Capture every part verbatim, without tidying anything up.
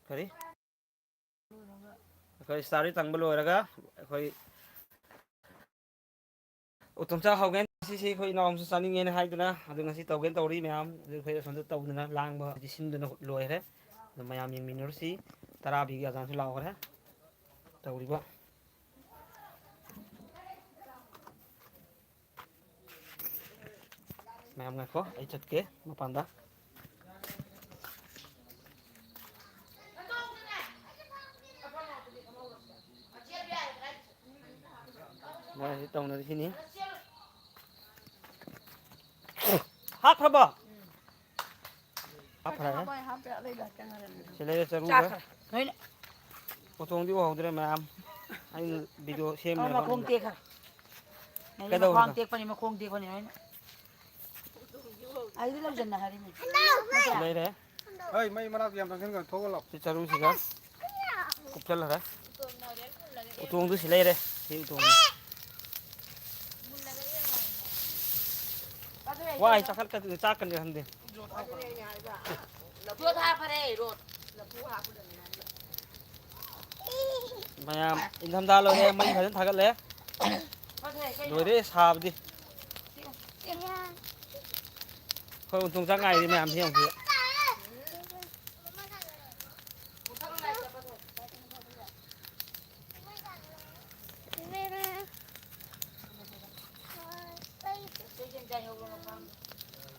ꯀꯔꯤ? ꯑꯩꯈꯣꯏ ꯁ꯭ꯇꯥꯔꯤ ꯇꯪꯕ ꯂꯣꯏꯔꯒ ꯑꯩꯈꯣꯏ ꯎꯇꯣꯡ ꯆꯥꯛ ꯍꯧꯒꯦ꯫ ꯉꯁꯤꯁꯤ ꯑꯩꯈꯣꯏ ꯏꯅꯥꯎ ꯑꯃꯁꯨ ꯆꯥꯅꯤꯡꯉꯦꯅ ꯍꯥꯏꯗꯨꯅ ꯑꯗꯨ ꯉꯁꯤ ꯇꯧꯒꯦꯅ ꯇꯧꯔꯤ ꯃꯌꯥꯝ꯫ ꯑꯗꯨ ꯑꯩꯈꯣꯏ ꯑꯁꯣꯝꯗ ꯇꯧꯗꯅ ꯂꯥꯡꯕ ꯍꯧꯖꯤꯛ ꯁꯤꯟꯗꯨꯅ ꯂꯣꯏꯈ꯭ꯔꯦ꯫ ꯑꯗꯨ ꯃꯌꯥꯝ ꯌꯦꯡꯃꯤꯟꯅꯔꯨꯁꯤ꯫ ꯇꯔꯥ ꯄꯤꯒꯤ ꯑꯖꯥꯟꯁꯨ ꯂꯥꯎꯈ꯭ꯔꯦ꯫ ꯇꯧꯔꯤꯕ ꯃꯌꯥꯝ ꯉꯥꯏꯈꯣ, ꯑꯩ ꯆꯠꯀꯦ ꯃꯄꯥꯟꯗ꯫ ꯃꯣꯏ ꯍꯧꯖꯤꯛ ꯇꯧꯅꯔꯤꯁꯤꯅꯤ꯫ ꯍꯥꯞꯈ꯭ꯔꯕꯣ? ꯍꯥꯞꯈ꯭ꯔꯦ꯫ ꯁꯤ ꯂꯩꯔꯦ ꯆꯔꯨꯒ꯫ ꯆꯥꯈ꯭ꯔꯦ꯫ ꯅꯣꯏꯅ ꯎꯇꯣꯡꯗꯤ ꯎꯍꯧꯗ꯭ꯔꯦ ꯃꯌꯥꯝ꯫ ꯑꯩꯅ ꯚꯤꯗꯤꯑꯣ ꯁꯦꯝꯃꯤꯅꯦ ꯃꯈꯣꯡ ꯍꯣꯠꯅ꯫ ꯇꯦꯛꯈ꯭ꯔꯦ꯫ ꯅꯩꯅ ꯀꯩꯗꯧꯔꯤꯅꯣ? ꯃꯈ꯭ꯋꯥꯡ ꯇꯦꯛꯄꯅꯤ, ꯃꯈꯣꯡ ꯇꯦꯛꯄꯅꯤ ꯅꯣꯏꯅ꯫ ꯑꯩꯗꯤ ꯂꯧꯖꯟꯅ ꯍꯥꯏꯔꯤꯅꯤ꯫ ꯂꯩꯔꯦ꯫ ꯍꯩ, ꯃꯩ ꯃꯅꯥꯛꯇ ꯌꯥꯝ ꯆꯪꯁꯤꯟꯒꯅꯨ, ꯊꯣꯛꯑ ꯂꯥꯎ꯫ ꯁꯤ ꯆꯔꯨꯁꯤꯒ ꯀꯨꯞꯁꯜꯂꯒ꯫ ꯎꯇꯣꯡꯗꯨ ꯁꯤ ꯂꯩꯔꯦ꯫ ꯁꯤ ꯎꯇꯣꯡꯗꯨ꯫ ꯋꯥꯏ ꯆꯥꯈꯠꯀꯗꯣꯏꯅꯤ, ꯆꯥꯛꯀꯅꯤ ꯈꯪꯗꯦ꯫ ꯌꯣꯠ ꯍꯥꯞꯄꯔꯦ, ꯌꯣꯠ꯫ ꯃꯌꯥꯝ ꯏꯪꯊꯝꯊꯥ ꯂꯣꯏꯔꯦ, ꯃꯩ ꯐꯖꯅ ꯊꯥꯒꯠꯂꯦ꯫ ꯂꯣꯏꯔꯦ ꯁꯥꯕꯗꯤ꯫ ꯑꯩꯈꯣꯏ ꯎꯇꯣꯡ ꯆꯥꯛ ꯉꯥꯏꯔꯤ ꯃꯌꯥꯝꯁꯤ ꯌꯦꯡꯉꯨ꯫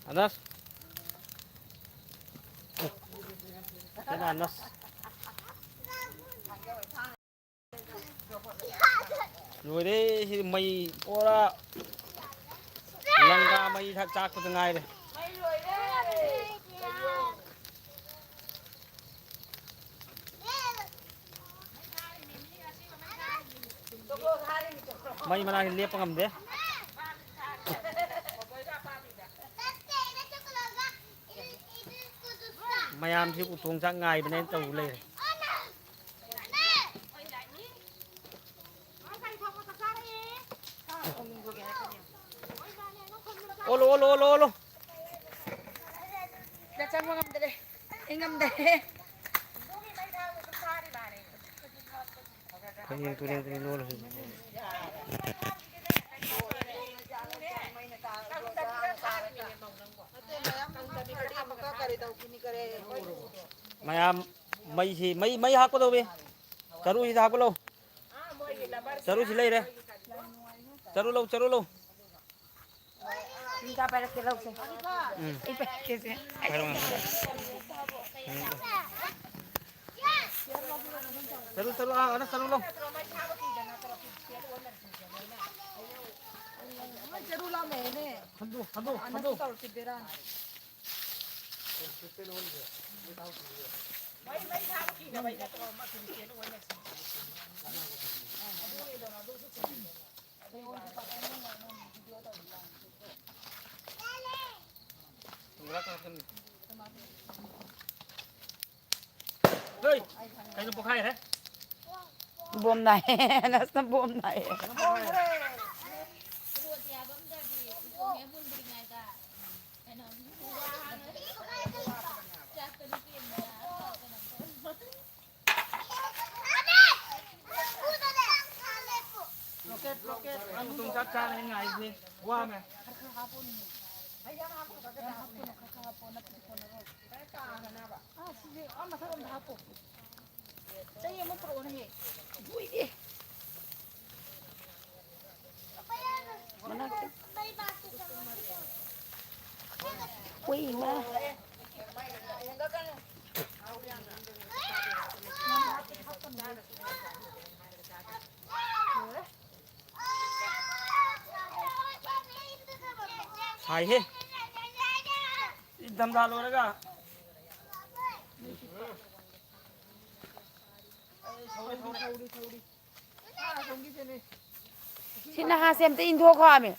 ꯑꯅꯁ꯫ ꯀꯩꯅꯣ ꯑꯅꯁ꯫ ꯂꯣꯏꯔꯦ ꯁꯤ ꯃꯩ ꯄꯨꯔꯥ ꯂꯪꯒꯥ ꯃꯩ ꯊꯛ ꯆꯥꯛꯄꯗ ꯉꯥꯏꯔꯦ꯫ ꯃꯩ ꯃꯅꯥꯛꯁꯤ ꯂꯦꯞꯄ ꯉꯝꯗꯦ꯫ ꯃꯌꯥꯝꯁꯤ ꯎꯇꯣꯡ ꯆꯥꯛ ꯉꯥꯏꯕꯅꯦꯅ ꯇꯧ ꯂꯩꯔꯦ꯫ ꯑꯣꯜꯂꯣ, ꯑꯣꯜꯂꯣ, ꯑꯣꯜꯂꯣ, ꯑꯣꯜꯂꯣ꯫ ꯁꯤꯗ ꯆꯪꯕ ꯉꯝꯗ꯭ꯔꯦ꯫ ꯑꯩ ꯉꯝꯗ꯭ꯔꯦ꯫ ꯇꯨꯅꯤꯡ, ꯇꯨꯅꯤꯡ, ꯇꯨꯅꯤꯡ ꯂꯣꯜꯂꯁꯤ꯫ ꯃꯌꯥꯝ ꯃꯩꯁꯤ, ꯃꯩ, ꯃꯩ ꯍꯥꯞꯀꯗꯧꯔꯤ꯫ ꯆꯔꯨꯁꯤꯗ ꯍꯥꯞꯀꯠꯂꯣ꯫ ꯆꯔꯨꯁꯤ ꯂꯩꯔꯦ꯫ ꯆꯔꯨ ꯂꯧ, ꯆꯔꯨ ꯂꯧ꯫ ꯐꯤꯗ ꯄꯥꯏꯔꯛꯀꯦ, ꯂꯧꯁꯦ꯫ ꯎꯝ꯫ ꯑꯩ ꯄꯥꯏꯔꯛꯀꯦꯁꯦ꯫ ꯄꯥꯏꯔꯛꯑꯣ꯫ ꯆꯠꯂꯨ, ꯆꯠꯂꯨ, ꯑꯥ, ꯑꯥꯗ ꯆꯠꯂꯨ ꯂꯥꯎ꯫ ꯆꯔꯨ ꯂꯥꯝꯃꯦꯅꯦ꯫ ꯍꯟꯗꯣ, ꯍꯟꯗꯣ, ꯑꯥ, ꯅꯪꯁꯨ ꯍꯟꯗꯣ꯫ ꯇꯧꯔꯛꯀꯦ, ꯕꯦꯔꯥꯅꯤ꯫ ꯍꯩ! ꯀꯩꯅꯣ ꯄꯣꯛꯈꯥꯏꯈ꯭ꯔꯦ? ꯕꯣꯝ ꯅꯥꯏ꯫ ꯅꯁꯅ ꯕꯣꯝ ꯅꯥꯏ꯫ Rocket, rocket. ꯑꯗꯨ ꯇꯨꯡ ꯆꯞ ꯆꯥꯅ ꯑꯩ ꯉꯥꯏꯔꯤꯁꯦ꯫ ꯋꯥꯃꯦ꯫ ꯈꯔ ꯈꯔ ꯍꯥꯞꯄꯣꯅꯦ꯫ ꯌꯥꯝ ꯍꯥꯞꯄꯣꯅꯦ, ꯈꯔ ꯈꯔ ꯍꯥꯞꯄꯣ, ꯅꯠꯇ꯭ꯔꯗꯤ ꯀꯣꯟꯅꯔꯣꯏ꯫ ꯑꯥ, ꯁꯤꯁꯦ ꯑꯥ ꯃꯊꯛ ꯑꯝꯗ ꯍꯥꯞꯄꯣ꯫ ꯆꯩ ꯑꯃ ꯄꯨꯔꯛꯑꯣꯅꯦꯍꯦ꯫ ꯍꯨꯏꯗꯤ꯫ ꯃꯅꯥꯛꯇ꯫ ꯍꯨꯏ ꯏꯃꯥ꯫ ꯁꯥꯏꯍꯦ꯫ ꯏꯪꯊꯝꯊꯥ ꯂꯣꯏꯔꯒ꯫ ꯁꯤ ꯅꯍꯥꯁꯦ ꯑꯝꯇ ꯏꯟꯊꯣꯛꯈꯣ ꯍꯥꯏꯃꯤ꯫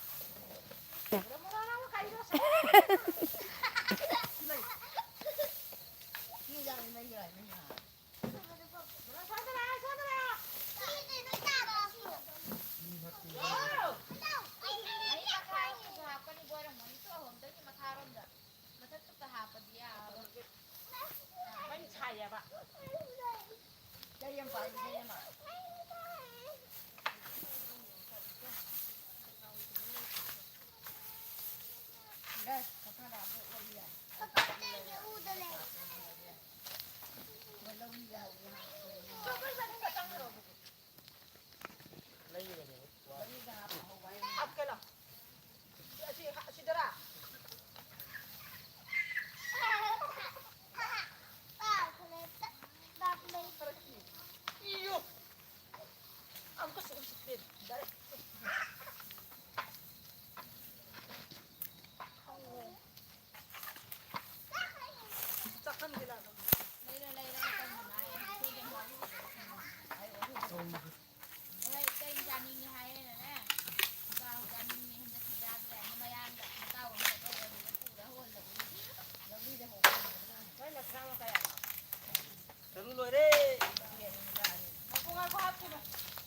ꯍꯣꯏ, ꯏꯇꯩ ꯆꯥꯅꯤꯡꯉꯤ ꯍꯥꯏꯌꯦꯅꯅꯦ꯫ ꯆꯥꯎ ꯆꯥꯅꯤꯡꯉꯤ ꯍꯟꯗꯛꯇꯤ ꯆꯥꯗ꯭ꯔꯦ꯫ ꯃꯌꯥꯡꯗ ꯃꯇꯥꯎ ꯑꯃ ꯇꯧꯔꯒ ꯄꯨꯔ ꯍꯧꯍꯜꯂꯛꯎ꯫ ꯂꯧꯔꯤꯗ ꯍꯧꯍꯜꯂꯛꯎ꯫ ꯅꯣꯏ ꯅꯆꯥ ꯑꯃ ꯀꯌꯥꯅꯣ? ꯆꯔꯨ ꯂꯣꯏꯔꯦ꯫ ꯉꯥꯏꯈꯣ, ꯉꯥꯏꯈꯣ, ꯍꯥꯞꯈꯤꯅꯨ꯫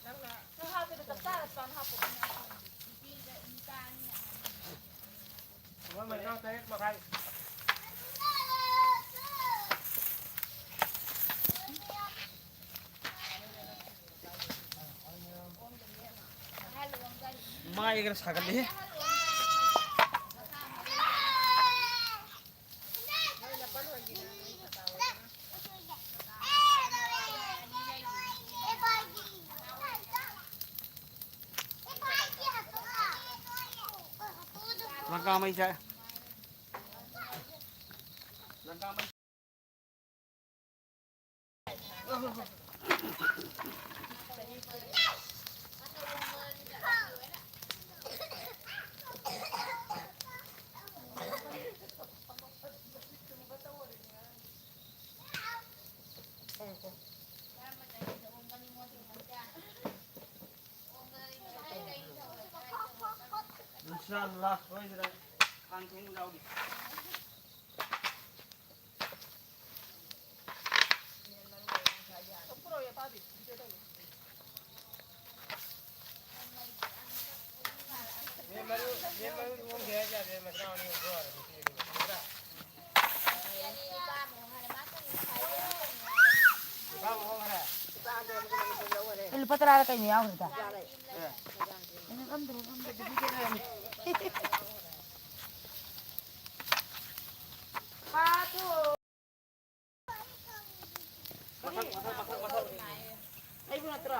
ꯅꯪꯅ ꯅꯪ ꯍꯥꯞꯄꯗꯣ ꯆꯞ ꯆꯥꯔ ꯆꯥꯅ ꯍꯥꯞꯄꯣ꯫ ꯅꯨꯄꯤꯗ ꯅꯨꯄꯥ ꯑꯅꯤ ꯑꯍꯨꯝ꯫ ꯃꯃꯜ ꯃꯔꯤꯅ ꯇꯔꯦꯠ ꯃꯈꯥꯏ꯫ ꯃꯥꯏꯒ ꯁꯥꯒꯠꯂꯦꯍꯦ꯫ ꯂꯪꯀꯥ ꯃꯩ ꯆꯥꯛꯑꯦ꯫ ꯂꯪꯀꯥ ꯃꯩ꯫ ꯏꯟꯁꯥ ꯑꯜꯂꯥ ꯁꯣꯏꯗꯅ ꯈꯥꯡ ꯊꯦꯡꯕ ꯌꯥꯎꯔꯤ꯫ ꯂꯨꯄꯥ ꯇꯔꯥꯔ ꯀꯩꯅꯣ ꯌꯥꯎꯈ꯭ꯔꯦꯗ꯫ ꯑꯦ꯫ ꯑꯩꯅ ꯑꯝꯗ꯭ꯔꯦ, ꯑꯝꯗ꯭ꯔꯦ꯫ ꯑꯩꯕꯨ ꯅꯠꯇ꯭ꯔꯣ?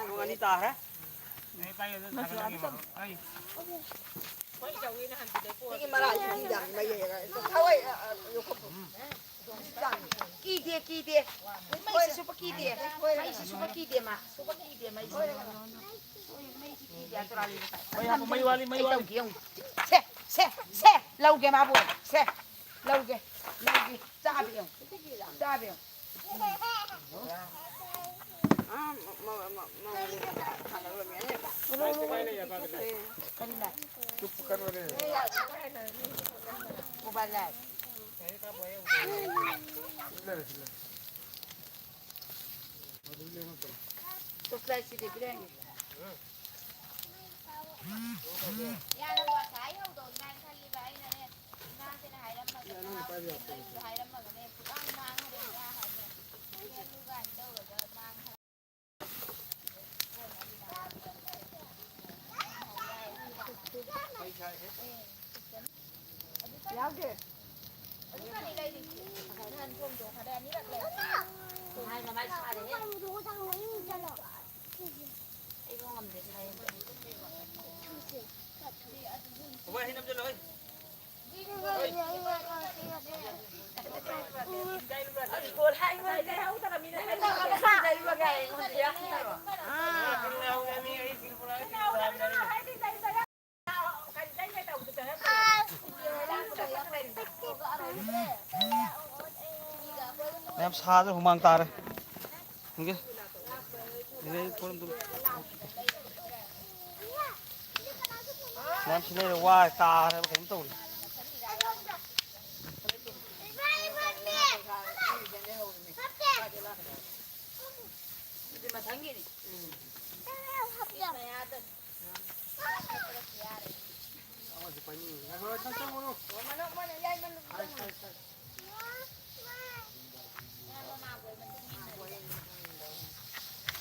ꯄꯨꯡ ꯑꯅꯤ ꯇꯥꯈ꯭ꯔꯦ꯫ ꯁꯤꯒꯤ ꯃꯔꯥꯁꯤꯗꯤ ꯌꯥꯝ ꯃꯩ ꯍꯦꯛ ꯊꯋꯥꯏ, ꯑ, ꯑ, ꯌꯣꯛꯈꯠꯄ꯫ ꯀꯤꯗꯦ, ꯀꯤꯗꯦ꯫ ꯃꯩꯁꯤ ꯁꯨꯞꯄ ꯀꯤꯗꯦ꯫ ꯃꯩꯁꯤ ꯁꯨꯞꯄ ꯀꯤꯗꯦ ꯃꯥ꯫ ꯁꯨꯞꯄ ꯀꯤꯗꯦ ꯃꯩꯁꯤ꯫ ꯃꯩ ꯍꯥꯞꯄꯨ, ꯃꯩ ꯋꯥꯠꯂꯤ, ꯃꯩ ꯑꯩ ꯋꯥꯠꯂꯤ꯫ ꯇꯧꯒꯦ ꯌꯦꯡꯉꯨ꯫ ꯁꯦ, ꯁꯦ, ꯁꯦ, ꯂꯧꯒꯦ ꯃꯥꯕꯨ꯫ ꯁꯦ, ꯂꯧꯒꯦ, ꯂꯧꯒꯦ꯫ ꯆꯥꯕ ꯌꯦꯡꯉꯨ꯫ ꯆꯥꯕ ꯌꯦꯡꯉꯨ꯫ ꯀꯔꯤ ꯂꯥꯏ? ꯃꯣꯕꯥꯏꯜ ꯂꯥꯏ꯫ ꯇꯣꯁꯂꯥꯏꯠꯁꯤꯗꯤ ꯄꯤꯔꯛꯑꯅꯤ꯫ ꯏꯃꯥꯁꯤꯅ ꯍꯥꯏꯔꯝꯃꯒ ꯃꯥ ꯍꯥꯏꯔꯝꯃꯒꯅꯦ ꯄꯨꯔꯥ ꯃꯥꯡꯈ꯭ꯔꯦ꯫ ꯏꯃꯥ ꯍꯥꯏꯅꯦ ꯆꯦꯜꯂꯨ ꯀꯥꯏꯅ ꯇꯧꯔꯒ ꯃꯥꯡꯈ꯭ꯔꯦ꯫ ꯌꯥꯎꯗꯦ꯫ ꯑꯗꯨ ꯀꯔꯤ ꯂꯩꯔꯤ? ꯅꯍꯥꯟ ꯊꯣꯡꯗꯣ ꯈꯔ ꯑꯅꯤꯔꯛ ꯂꯩ꯫ ꯃꯥꯏ ꯃꯃꯥꯏ ꯁꯥꯔꯦꯍꯦ꯫ ꯑꯩꯕꯨ ꯉꯝꯗꯦ ꯁꯥꯏꯌꯦ꯫ ꯕꯕꯥ, ꯍꯩ ꯅꯝꯁꯤꯜꯂꯣ, ꯍꯩ꯫ ꯌꯥꯝ ꯁꯥꯗ꯭ꯔꯦ, ꯍꯨꯃꯥꯡ ꯇꯥꯔꯦ꯫ ꯈꯪꯗꯦ꯫ ꯃꯌꯥꯝ ꯁꯤ ꯂꯩꯔꯦ, ꯋꯥꯔꯦ, ꯇꯥꯔꯦꯕ ꯀꯩꯅꯣꯝ ꯇꯧꯔꯦ꯫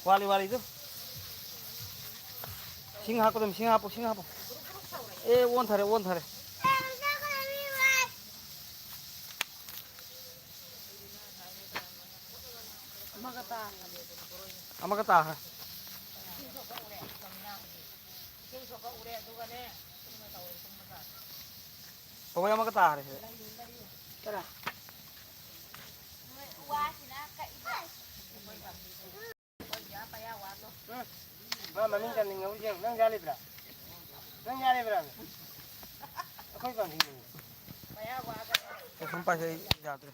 ꯋꯥꯠꯂꯤ, ꯋꯥꯠꯂꯤ, ꯑꯗꯨ꯫ ꯏꯁꯤꯡ ꯍꯥꯞꯀꯗꯕꯅꯤ, ꯏꯁꯤꯡ ꯍꯥꯞꯄꯨ, ꯏꯁꯤꯡ ꯍꯥꯞꯄꯨ꯫ ꯑꯦ, ꯑꯣꯟꯊꯔꯦ, ꯑꯣꯟꯊꯔꯦ꯫ ꯑꯃꯒ ꯇꯥꯈ꯭ꯔꯦ꯫ ꯄꯋꯥ ꯑꯃꯒ ꯇꯥꯈ꯭ꯔꯦ ꯁꯤꯗ꯫ ꯀꯔꯥ? ꯎꯝ꯫ ꯃꯥ ꯃꯅꯤꯡ ꯆꯪꯅꯤꯡꯉꯧꯔꯤ ꯌꯦꯡꯉꯨ꯫ ꯅꯪ ꯌꯥꯜꯂꯤꯕ꯭ꯔꯥ? ꯅꯪ ꯌꯥꯜꯂꯤꯕ꯭ꯔꯥ? ꯑꯩꯈꯣꯏ ꯄꯥꯝꯕꯤꯅꯦ꯫ ꯀꯩꯁꯨꯝ ꯄꯥꯏꯁꯦ ꯑꯩ ꯌꯥꯗ꯭ꯔꯦ꯫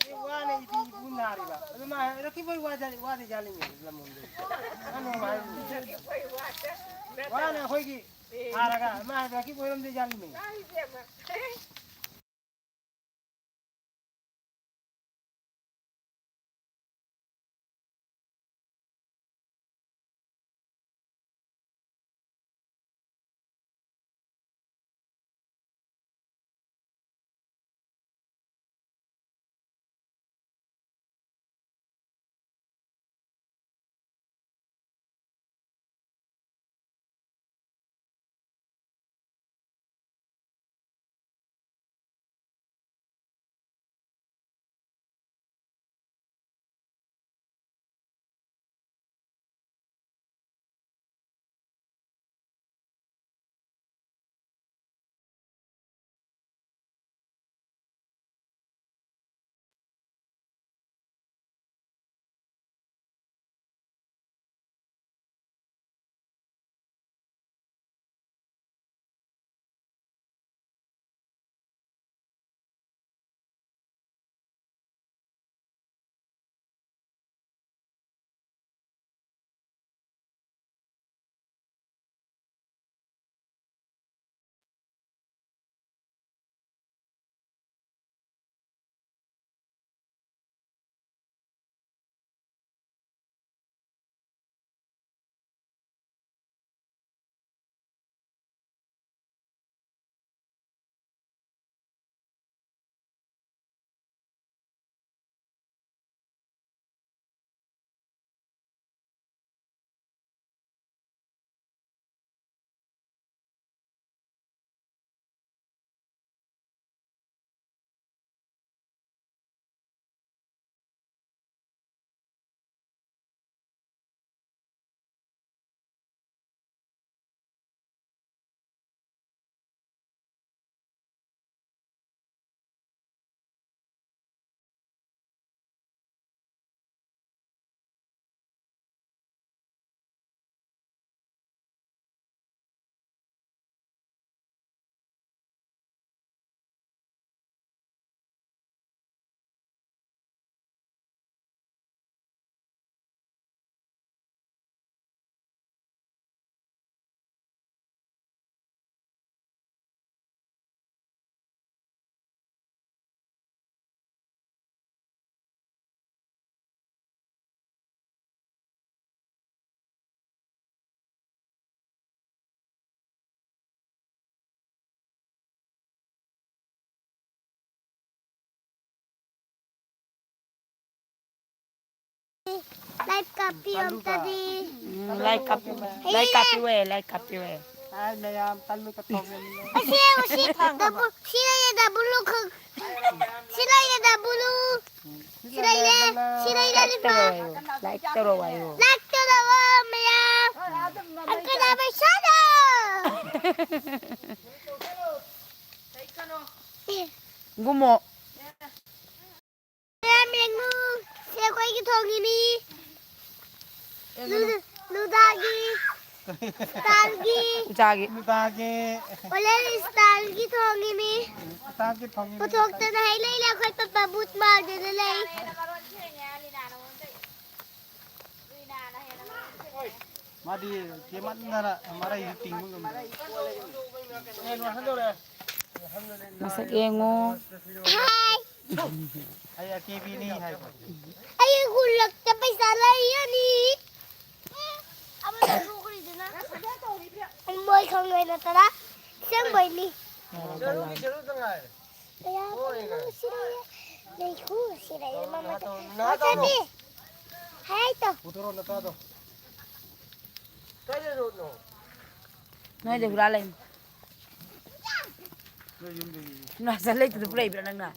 ꯁꯤ ꯋꯥꯅ ꯏꯗꯤ ꯏꯕꯨ ꯅꯥꯔꯤꯕ꯫ ꯑꯗꯨ ꯃꯥ ꯔꯛꯀꯤ ꯕꯣꯏ ꯋꯥꯗꯤ ꯌꯥꯜꯂꯤꯉꯩ ꯂꯝꯂꯣꯝꯗ꯫ ꯃꯥ ꯅꯣꯡꯃ ꯍꯥꯏꯕꯅꯤ꯫ ꯋꯥꯅ ꯑꯩꯈꯣꯏꯒꯤ ꯊꯥꯔꯒ ꯃꯥ ꯔꯛꯀꯤ ꯕꯣꯏꯔꯣꯝꯗ ꯌꯥꯜꯂꯤꯉꯩ꯫ ꯂꯥꯏꯛ ꯀꯥꯞꯄꯤꯌꯨ ꯑꯝꯇꯗꯤ꯫ ꯎꯝ, ꯂꯥꯏꯛ ꯀꯥꯞꯄꯤꯌꯨ꯫ ꯂꯥꯏꯛ ꯀꯥꯞꯄꯤꯌꯨ, ꯂꯥꯏꯛ ꯀꯥꯞꯄꯤꯌꯨ꯫ ꯍꯥꯏ ꯃꯌꯥꯝ, ꯇꯜꯂꯨ ꯀꯇꯧꯒꯦ꯫ ꯑꯁꯤ ꯌꯦꯡꯉꯨ, ꯁꯤ ꯗꯕꯨ-, ꯁꯤ ꯂꯩꯌꯦ, ꯗꯕꯨꯂꯨ ꯈꯛ-, ꯁꯤ ꯂꯩꯌꯦ, ꯗꯕꯨꯂꯨ꯫ ꯁꯤ ꯂꯩꯔꯦ, ꯁꯤ ꯂꯩꯔꯦ, ꯂꯥꯏꯛ ꯇꯧꯔꯣ ꯍꯥꯏꯌꯣ, ꯂꯥꯏꯛ ꯇꯧꯔꯣ ꯍꯥꯏꯌꯣ꯫ ꯂꯥꯏꯛ ꯇꯧꯔꯣ ꯃꯌꯥꯝ꯫ ꯑꯪꯀꯗ ꯄꯩꯁꯥꯗꯣ꯫ ꯒꯨꯝꯃꯣ꯫ ꯃꯌꯥꯝ ꯌꯦꯡꯉꯨ, ꯁꯤ ꯑꯩꯈꯣꯏꯒꯤ ꯊꯣꯡꯉꯤꯅꯤ꯫ ꯅꯨ-, ꯅꯨꯗꯥꯒꯤ ꯁ꯭ꯇꯥꯏꯜꯒꯤ꯫ ꯎꯖꯥꯒꯤ꯫ ꯅꯨꯗꯥꯒꯤ꯫ ꯀꯣꯂꯦꯖ ꯁ꯭ꯇꯥꯏꯜꯒꯤ ꯊꯣꯡꯉꯤꯅꯤ꯫ ꯁ꯭ꯇꯥꯏꯜꯒꯤ ꯊꯣꯡꯉꯤꯅꯤ꯫ ꯄꯨꯊꯣꯛꯇꯅ ꯍꯩ ꯂꯩ ꯑꯩꯈꯣꯏ ꯄꯄꯥ ꯕꯨꯠ ꯃꯥꯜꯗꯅ ꯂꯩ꯫ ꯃꯥꯗꯤ ꯀꯦꯃꯟꯗꯅ ꯃꯔꯩꯗꯤ ꯇꯤꯡꯕ ꯉꯝꯗ꯭ꯔꯦ꯫ ꯃꯁꯛ ꯌꯦꯡꯉꯨ꯫ ꯍꯥꯏ꯫ ꯑꯩ ꯑꯀꯦꯕꯤꯅꯤ ꯍꯥꯏꯕ꯫ ꯑꯩ ꯍꯨꯜꯂꯛꯇ ꯄꯩꯁꯥ ꯂꯩꯔꯅꯤ꯫ ꯃꯣꯏ ꯈꯪꯉꯣꯏ ꯅꯠꯇ꯭ꯔꯥ? ꯑꯁꯦꯡꯕꯩꯅꯤ꯫ ꯀꯌꯥ ꯐꯪꯉꯣ ꯁꯤꯔꯦ? ꯂꯩꯈꯨ ꯁꯤꯔꯦ ꯃꯃꯥ꯫ ꯅꯆꯥꯅꯤ꯫ ꯍꯥꯏ ꯇꯣ꯫ ꯄꯨꯊꯣꯔꯛꯑꯣ ꯅꯆꯥꯗꯣ꯫ ꯅꯣꯏꯗ ꯍꯨꯔꯥꯜꯂꯛꯏꯅꯤ꯫ ꯅꯣꯏ ꯌꯨꯝꯗꯒꯤ꯫ ꯅꯆꯥ ꯂꯩꯇꯗ ꯄꯨꯔꯛꯏꯕ꯭ꯔꯥ ꯅꯪꯅ?